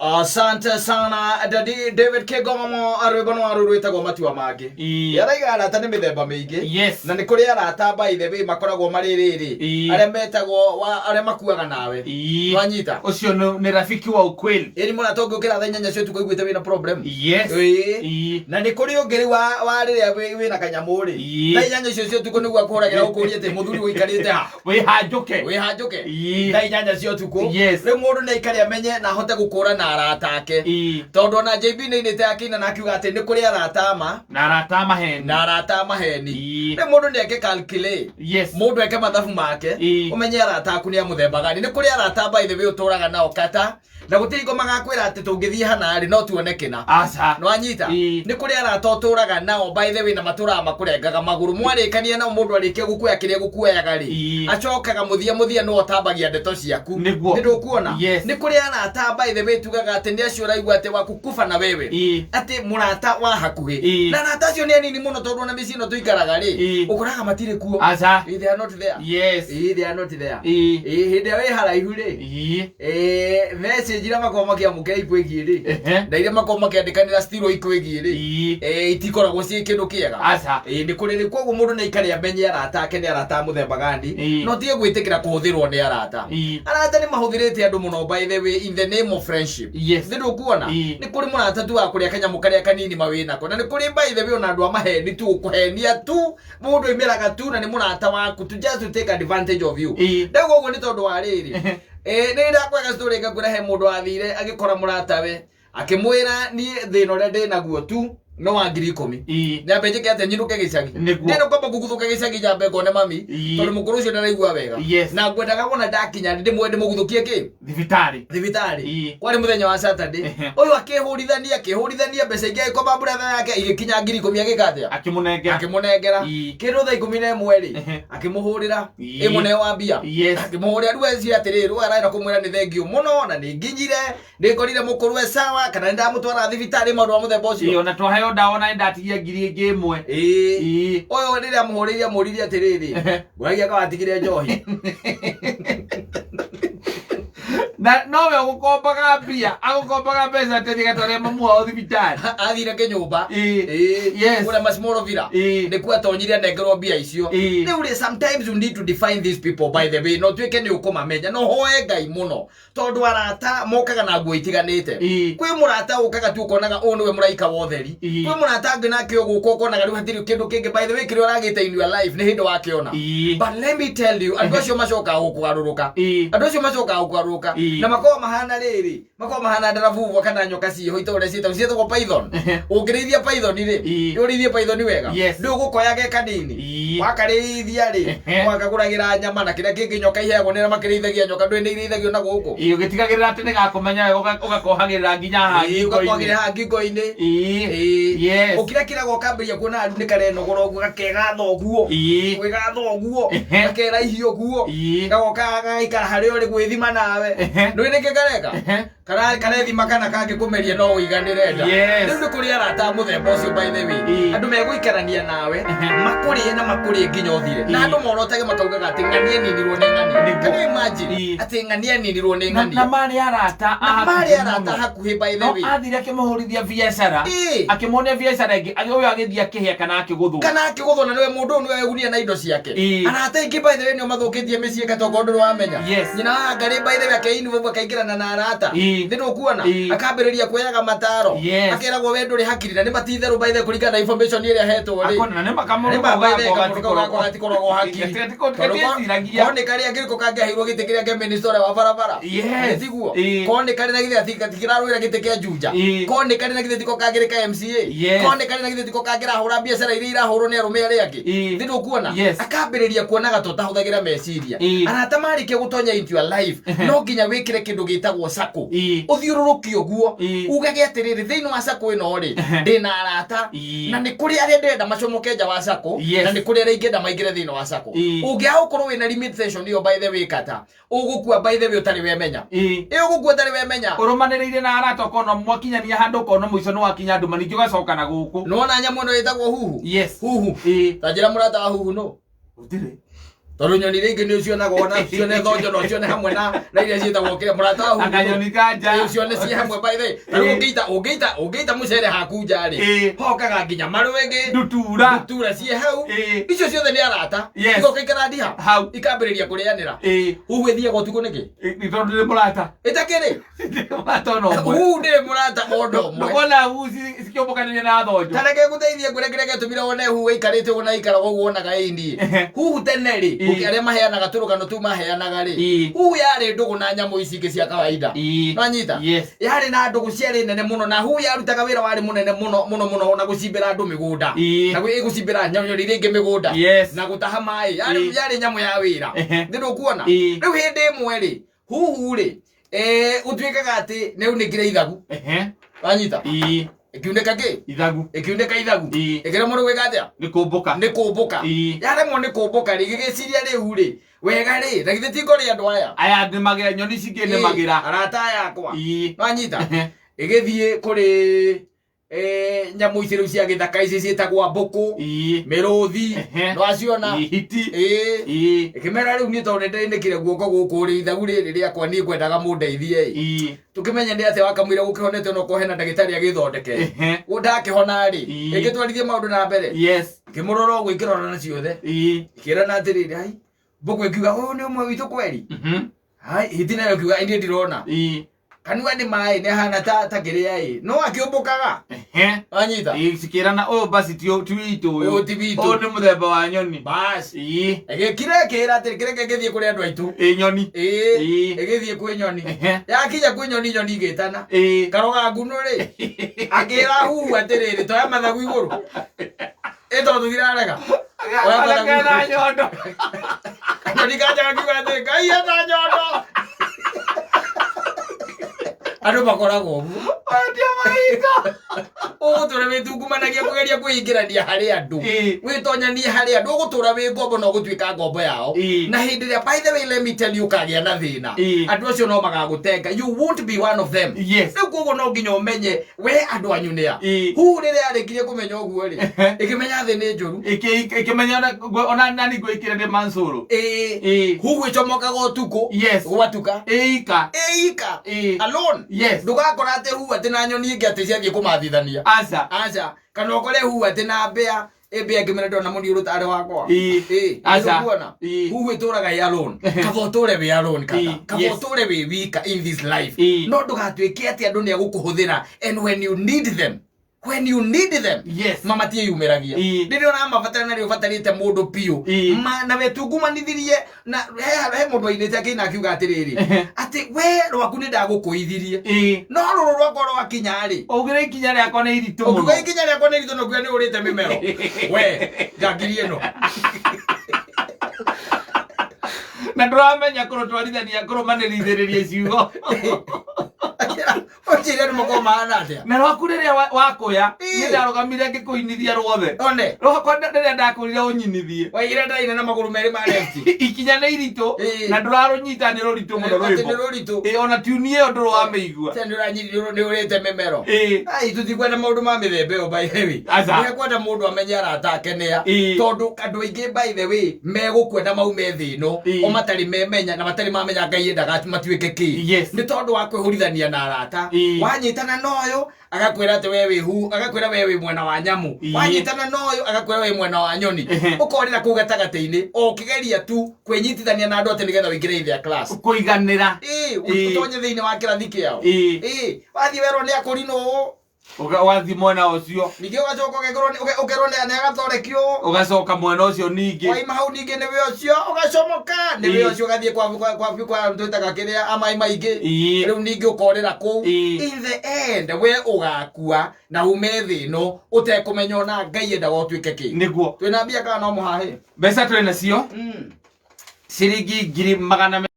Asante sana Daddy David Kigomo, rwĩmbo nĩ waru rwĩtagwo Matua Mangĩ. Araiga arata nĩ mĩthemba mĩingĩ. Na nĩ kũrĩ arata, by the way, makoragwo marĩ rĩrĩ arĩa metagwo arĩa makuaga nawe. Wanyita? Ũcio nĩ rafiki wa ukweli. Ĩni mũrata ũngĩũkĩra thaa 8 cia ũtukũ iguĩte wĩna problem. Ĩĩ. Na nĩ kũrĩ ũngĩ rĩu wa rĩrĩa wĩna kanyamũ rĩ. Thaa 8 icio cia ũtukũ nĩguo akũhũragĩra ũkũria atĩ mũthuri ũikarĩte ha. Wĩhanjũke. Wĩhanjũke. Thaa 8 cia ũtukũ. Rĩu mũndũ nĩ aikare amenye na ahote gũkũrana arata ake. Tondũ ona JB nĩ ainĩte akĩina na akiuga atĩ nĩ kũrĩ arata a ma na arata a maheni. Na arata a maheni. Rĩu mũndũ nĩ eke calculate. Mũndũ eke mathabu make. Ũmenye arata aku nĩ a mũthemba gani. Nĩ kũrĩ arata, by the way, ũtũraga nao kata na gũtirĩ hingo magakwĩra atĩ tũngĩthiĩ hana rĩ no tuone kĩna. Aca. Nĩwanyita? Nĩ kũrĩ arata ũtũraga nao, by the way, na matũraga makũrengaga magũrũ. Mwarĩkania nao, mũndũ arĩkia gũkuoya kĩrĩa gũkuoyaga rĩ, acokaga mũthia mũthia nĩwe ũtambagia ndeto ciaku. Nĩ ndũkuona? Yes. Nĩ kũrĩ arata, by the way, tugaga atĩ nĩ acio ũraigua atĩ waku kufa na wewe, atĩ mũrata wa hakuhĩ. Na arata acio nĩ anini mũno, tondũ ona mĩciĩ ĩno tũikaraga rĩ, ũkoraga matirĩ kuo. Aca. Ĩĩ, they are not there. Ĩĩ, they are not there. Ĩĩ, hĩndĩ ĩrĩa wĩ haraihu rĩ, message iria makoragwo makĩamũkĩra ikwĩgiĩ rĩ, na iria makoragwo makĩandĩkanĩra still ikwĩgiĩ rĩ, itikoragwo ciĩ kĩndũ kĩega. Aca. Ĩĩ, nĩ kũrĩ rĩ. Koguo mũndũ nĩ aikare amenye arata ake nĩ arata a mũthemba gani. No tige gwĩtĩkĩra kũhũthĩrwo nĩ arata. Arata nĩ mahũthĩrĩte andũ mũno, by the way, in the name of friendship. Nĩ ndũkuona? Nĩ kũrĩ mũrata tu wa kũrĩa kanyamũ karĩa kanini mawĩnako, na nĩ kũrĩ, by the way, ona andũ a maheni tu, kũhenia tu, mũndũ oimĩraga tu na nĩ mũrata waku tu just to take advantage of you. Ndauga ũguo nĩ tondũ wa rĩrĩ, nĩ ndakwega story ngakwĩra he mũndũ wathire agĩkora mũratawe akĩmwĩra, "Niĩ thĩna ũrĩa ndĩ naguo tu no wa 10,000. Nyambe njĩke atĩa nyinũke gĩcagi?" Ndĩrenda kwamba kũguthũka gĩcagi nyambe ngone mami, tondũ mũkũrũ ũcio ndaraigua wega. Na ngwendaga wona ndakinya ndĩmwe ndĩmũguthũkie kĩ Thibitarĩ. Thibitarĩ. Kwarĩ mũthenya wa Saturday. Ũyũ akĩhũrithania akĩhũrithania mbeca ingĩ, agĩkomba brother yake, igĩkinya 10,000. Agĩka atĩa? Akĩmũnengera. Akĩmũnengera. Kĩndũ thaa 11 rĩ, akĩmũhũrĩra. Ĩmũneo wa mbia. Akĩmũhũrĩra rĩu eciria atĩrĩrĩ, rĩu arenda kũmwĩra nĩ thengiũ mũno na nĩ nginyire, nĩ ngorire mũkũrũ e sawa, kana nĩ ndamũtwara thibitarĩ, maũndũ ma mũthemba ũcio. Ona twaheo ndawa na nĩndatigia ngiri ĩngĩ ĩmwe. Ũyũ rĩrĩa amũhũrĩire amũririe atĩrĩrĩ, "Ngũragia kawatigire njohi?" Na nowe ũgũkombaga mbia, agũkombaga mbeca atĩ gatware mamu wao thibitarĩ. Athire kĩnyũmba. Kũrĩa Masmoro Villa. Nĩkuo atonyire anengerwo mbia icio. Rĩu rĩ, sometimes you need to define these people, by the way, no tuĩke nĩ ũkũmamenya no hoe Ngai mũno, tondũ arata mokaga na nguo itiganĩte. Kwĩ mũrata ũkaga tu ũkonaga ũyũ nĩwe mũraika wa ũtheri. Kwĩ mũrata angĩ nake ũgũka ũkonaga rĩu hatirĩ kĩndũ kĩngĩ, by the way, kĩrĩa ũragĩte in your life nĩ hĩndĩ wakĩona. But let me tell you, andũ acio macokaga gũkũgarũrũka. Andũ acio macokaga gũkũgarũrũka. Na makoragwo mahana rĩrĩ, makoragwo mahana ndarabubu kana nyoka ciĩho itũra ũrĩa ciĩtagwo, ciĩtagwo python. Ũngĩrĩithia python rĩ, ũrĩithie python wega, ndũgũkoya ge kanini. Wakarĩithia rĩ, wakagũragĩra nyama na kĩrĩa kĩngĩ nyoka iheagwo nĩ arĩa makĩrĩithagia nyoka. Ndũĩ nĩ irĩithagio na gũkũ? Ũgĩtigagĩrĩra atĩ nĩ gakũmenya wega, ũgakohagĩrĩra nginya haha ngingo-inĩ. Ũgakohagĩrĩra haha ngingo-inĩ. Ũkirakĩraga ũkambĩrĩria kuona rĩu nĩ karenogora ũguo, gakegatha ũguo, kwĩgatha ũguo, gakeraihia ũguo, gagoka gagaikara harĩa ũrĩ gwĩthima nawe. Ndũĩ nĩkĩ kareka? Karethima kana kangĩkũmeria no ũiganĩre nda. Rĩu nĩ kũrĩ arata a mũthemba ũcio, by the way, andũ megũikarania nawe makũrĩe na makũrĩe nginya ũthire, na andũ morotage makaugaga atĩ ng'ania ninirwo nĩ ng'ania. Can you imagine atĩ ng'ania ninirwo nĩ Na ng'ania? Marĩ arata a Na marĩ hakuhĩ arata mũno. hakuhĩ, by the No way. athire akĩmũhũrithia biacara, akĩmuonia biacara ĩngĩ, ũyũ agĩthiĩ akĩhĩa kana akĩgũthwo. Kana akĩgũthwo, na nĩwe mũndũ ũyũ nĩwe wegunia na indo ciake. Arata aingĩ, by the way, nĩo mathũkĩtie mĩciĩ katongo ndũrĩ wamenya. Nyina wa ngarĩ, by the way, akeinvolve akaingĩrana na arata. Nĩ ndũkuona? Akambĩrĩria kuoyaga mataro. Akeragwo, "We ndũrĩ hakiri," na nĩ matitherũ, by the way, kũringana na information ĩrĩa ahetwo rĩ. Akona na nĩ makamũrũ Nĩ ma, by the way, kamũndũ kau gakwa gatikoragwo hakiri. Tondũ Gatiĩciragia. ko nĩ karĩa ngĩrĩkũ kangĩaheirwo gĩtĩ kĩrĩa kĩa minister ũrĩa wa barabara? Nĩ tiguo? Ko nĩ karĩ na githĩ gatikĩrarũĩra gĩtĩ kĩa Juja? Ko nĩ karĩ na githĩ tiko kangĩrĩ ka MCA? Ko nĩ karĩ na githĩ tiko kangĩrahũra biacara iria irahũrwo nĩ arũme arĩa angĩ? Nĩ ndũkuona? Akambĩrĩria kuonaga ta ũtahũthagĩra meciria. Arata marĩkia gũtonya into your life, no nginya wĩkĩre kĩndũ gĩtagwo circle. Ũthiũrũrũke ũguo, ugage atĩrĩrĩ, thĩinĩ wa circle ĩno rĩ, ndĩna arata, na nĩ kũrĩ arĩa ndĩrenda macomoke nja wa circle, na nĩ kũrĩ arĩa ingĩenda maingĩre thĩinĩ wa circle. Ũngĩaga gũkorwo wĩna limitation ĩyo, by the way, kata ũgũkua, by the way, ũtarĩ wemenya. Ĩ ũgũkua ũtarĩ wemenya. Ũrũmanĩrĩire na arata ũkona mwakinyania handũ, ũkona mũico nĩ wakinya nduma, ningĩ ũgacoka na gũkũ. Nĩwona nyamũ ĩno ĩtagwo huhu? Huhu. Ta njĩra mũrata wa huhu no Gũtirĩ. Tondũ nyoni iria ingĩ nĩ ũcionaga, ona cione thonjo na ũcione hamwe na iria ciĩtagwo kĩrĩa mũrata wa huhu. Akanyoni ka nja. Ĩ, ũcione ciĩ hamwe, by the way. Ta rĩu ũngĩita mũcere haku nja rĩ, hokaga nginya marwĩgĩ, Ndutura. Ndutura ciĩ hau. Icio ciothe nĩ arata. Igoka ikara ndiha. Hau. Ikambĩrĩria kũrĩanĩra. Huhu ĩthiaga ũtukũ nĩkĩ? Nĩ tondũ nĩ mũrata. Ĩtakĩrĩ. Nĩ mũrata ona ũmwe. Huhu ndĩrĩ mũrata ona ũmwe. Ndũkona huhu cikĩũmbũkanĩria na thonjo. Ta reke ngũteithie ngwĩre kĩrĩa gĩatũmire wone huhu ĩikarĩte ũguo na ĩikaraga ũguo wonaga ĩini. Huhu tene rĩ, arĩa maheanaga tũrũgano tũu maheanaga rĩ, huhu yarĩ ndũgũ na nyamũ ici ingĩ cia kawaida. Nwanyita? Yes. Yarĩ na ndũgũ ciarĩ nene mũno, na huhu yarutaga wĩra warĩ mũnene mũno mũno mũno na gũcimbĩra andũ mĩgũnda. Na ĩgũcimbĩra nyoni iria ingĩ mĩgũnda. Na gũtaha maĩ. Yarĩ nyamũ ya wĩra. Nĩ ndũkuona? Rĩu hĩndĩ ĩmwe rĩ, huhu rĩ, gũtuĩkaga atĩ nĩ unĩkire ithagu. Wanyita? Ĩkiunĩka kĩ? Ithagu. Ĩkiunĩka ithagu. Ĩkĩremwo nĩ gwĩka atĩa? Nĩ kũmbũka. Nĩ kũmbũka. Yaremwo nĩ kũmbũka rĩ, gĩgĩciria rĩu rĩ, wega rĩ, na githĩ ti ngorĩ andũ aya? Aya nĩ magĩra, nyoni ici ingĩ nĩ magĩra. Arata aya akwa. Wanyita? Ĩgĩthiĩ kũrĩ nyamũ ici rĩu cia gĩthaka ici ciĩtagwo mbũkũ, mĩrũthi, nĩwaciona? Hiti. Ĩkĩmera rĩu niĩ tondũ nĩndĩnĩkire guoko gũkũ rĩ, ithagu rĩrĩ rĩakwa niĩ ngwendaga mũndeithie ĩ. Tũkĩmenye nĩ atĩa wakamũira gũkĩhonete, no kohe na ndagĩtarĩ agĩthondeke. Ndakĩhona rĩ, ĩngĩtwarithie maũndũ na mbere. Ĩkĩmũrora ũguo, ĩkĩrorana ciothe. Ĩkĩrana atĩrĩrĩ, ai, mbũkũ ĩkiuga ũyũ nĩ ũmwe witũ kweri. Hai, hiti nayo ĩkiuga niĩ ndirona. Kanua nĩ maĩ, nĩ ahana ta kĩrĩa ĩ. No akĩũmbũkaga. Wanyita? Cikĩrana ũyũ basi ti witũ ũyũ. Ũyũ ti witũ. Ũyũ nĩ mũthemba wa nyoni. Bas. Ĩgĩkira ĩkĩra atĩrĩ, kĩreke ngĩthiĩ kũrĩ andũ aitũ. Ĩ nyoni. Ĩgĩthiĩ kwĩ nyoni. Yakinya kwĩ nyoni, nyoni igĩtana. Karoga nguno rĩ, akĩra huhu atĩrĩrĩ, toya mathagu igũrũ. Ĩ tondũ tũtirarega. Oya mathagu Kena igũrũ. nyondo. Kanyoni kanja gakiuga atĩrĩ, Ngai ena nyondo. Andũ makoragwo ũguo. Aya ti mahinga. Ũgũtũra wĩtungumanagia kũgeria kwĩingĩrania harĩ andũ, wĩtonyanie harĩ andũ, ũgũtũra wĩ ngombo na ũgũtuĩka ngombo yao. Na hĩndĩ ĩrĩa, by the way, let me tell you, ũkagĩa na thĩna, andũ acio no magagũtenga. You won't be one of them. Rĩu koguo no nginya ũmenye we andũ anyu nĩa. Huhu rĩrĩa yarĩkirie kũmenya ũguo rĩ, ĩkĩmenya thĩ nĩ njũru. Ĩkĩmenya ona nani ngwĩkĩre nĩ Mansuru. Huhu ĩcomokaga ũtukũ. Gwatuka. Ĩika. Ĩika. Alone. Ndũgakora atĩ huhu atĩ na nyoni ĩngĩ atĩ ciathiĩ kũmathithania. Aca. Aca. Kana ũkore huhu atĩ na mbĩa ĩmbĩa ngĩmera ndona mũniũrũ tarĩ wakwa. Aca. Nĩũkuona? Huhu ĩtũraga ĩ alone. Kaba ũtũre wĩ alone kaka. Kaba ũtũre wĩ wika in this life. No ndũgatuĩke atĩ andũ nĩ agũkũhũthĩra, and when you need them, when you need them, ma matiĩyumĩragia. Rĩrĩa ũramabatara na rĩo ũbatarĩte mũndũ biũ, ma na wetungumanithirie na he mũndũ ainĩte akĩina akiuga atĩrĩrĩ, atĩ we rwaku nĩ ndagũkũithirie, no rũrũ rwakwa rwakinya rĩ, Ũgĩra ikinya rĩakwa nĩ iritũ mũno. Ũkiuga ikinya rĩakwa nĩ iritũ, na ũkiuga nĩ ũrĩte mĩmero, we njangiri ĩno. Na ndũramenya kũrũtwarithania kũrũmanĩrithĩrĩria ciugo. Ũnjĩre andũ makorwo mahana atĩa? Na rwaku rĩrĩa wakũya, niĩ ndarũgamire ngĩkũinithia ruothe. One. Rwakwa rĩrĩa ndakwĩrire ũnyinithie. Waigire ndaina na magũrũ merĩ ma left. Ikinya nĩ iritũ na ndũrarũnyita nĩ rũritũ mũno Atĩ rwĩmbo. nĩ rũritũ. Ona tune ĩyo ndũrĩ wamĩigua. Tene nĩ ũrĩte mĩmero. Ai, tũtikwenda maũndũ ma mĩthemba ĩyo, by the way. Aca. Nĩ kwenda mũndũ amenye arata ake nĩa. Tondũ andũ aingĩ, by the way, megũkwenda maume thĩ ĩno o matarĩ memenya na matarĩ mamenya Ngai endaga atĩ matuĩke kĩ. Nĩ tondũ wa kwĩhũrithania na arata. Wanyitana na ũyũ agakwĩra atĩ we wĩ hu, agakwĩra we wĩ mwena wa nyamũ. Wanyitana na ũyũ agakwĩra wĩ mwena wa nyoni. Ũkorĩra kũu gatagatĩ-inĩ o ũkĩgeria tu kwĩnyitithania na andũ atĩ nĩgetha ũingĩre in their class. Kũiganĩra. Ũtonye thĩinĩ wa kĩrathi kĩao. Wathiĩ werwo nĩ akũrinũ ũũ. Ũgathiĩ mwena ũcio. Ningĩ ũgacoka ũkerwo nĩ agathondekio ũũ. Ũgacoka mwena ũcio ningĩ. Waima hau ningĩ nĩwe ũcio ũgacomoka nĩwe ũcio ũgathiĩ kwa twĩtaga kĩrĩa amaĩ maingĩ. Rĩu ningĩ ũkorĩra kũu. In the end we ũgakua na ume thĩ ĩno ũtekũmenya ona Ngai endaga ũtuĩke kĩ. Nĩguo. Twĩna mbia kana no mũhahĩ? Mbeca twĩ nacio ciringi 200,000.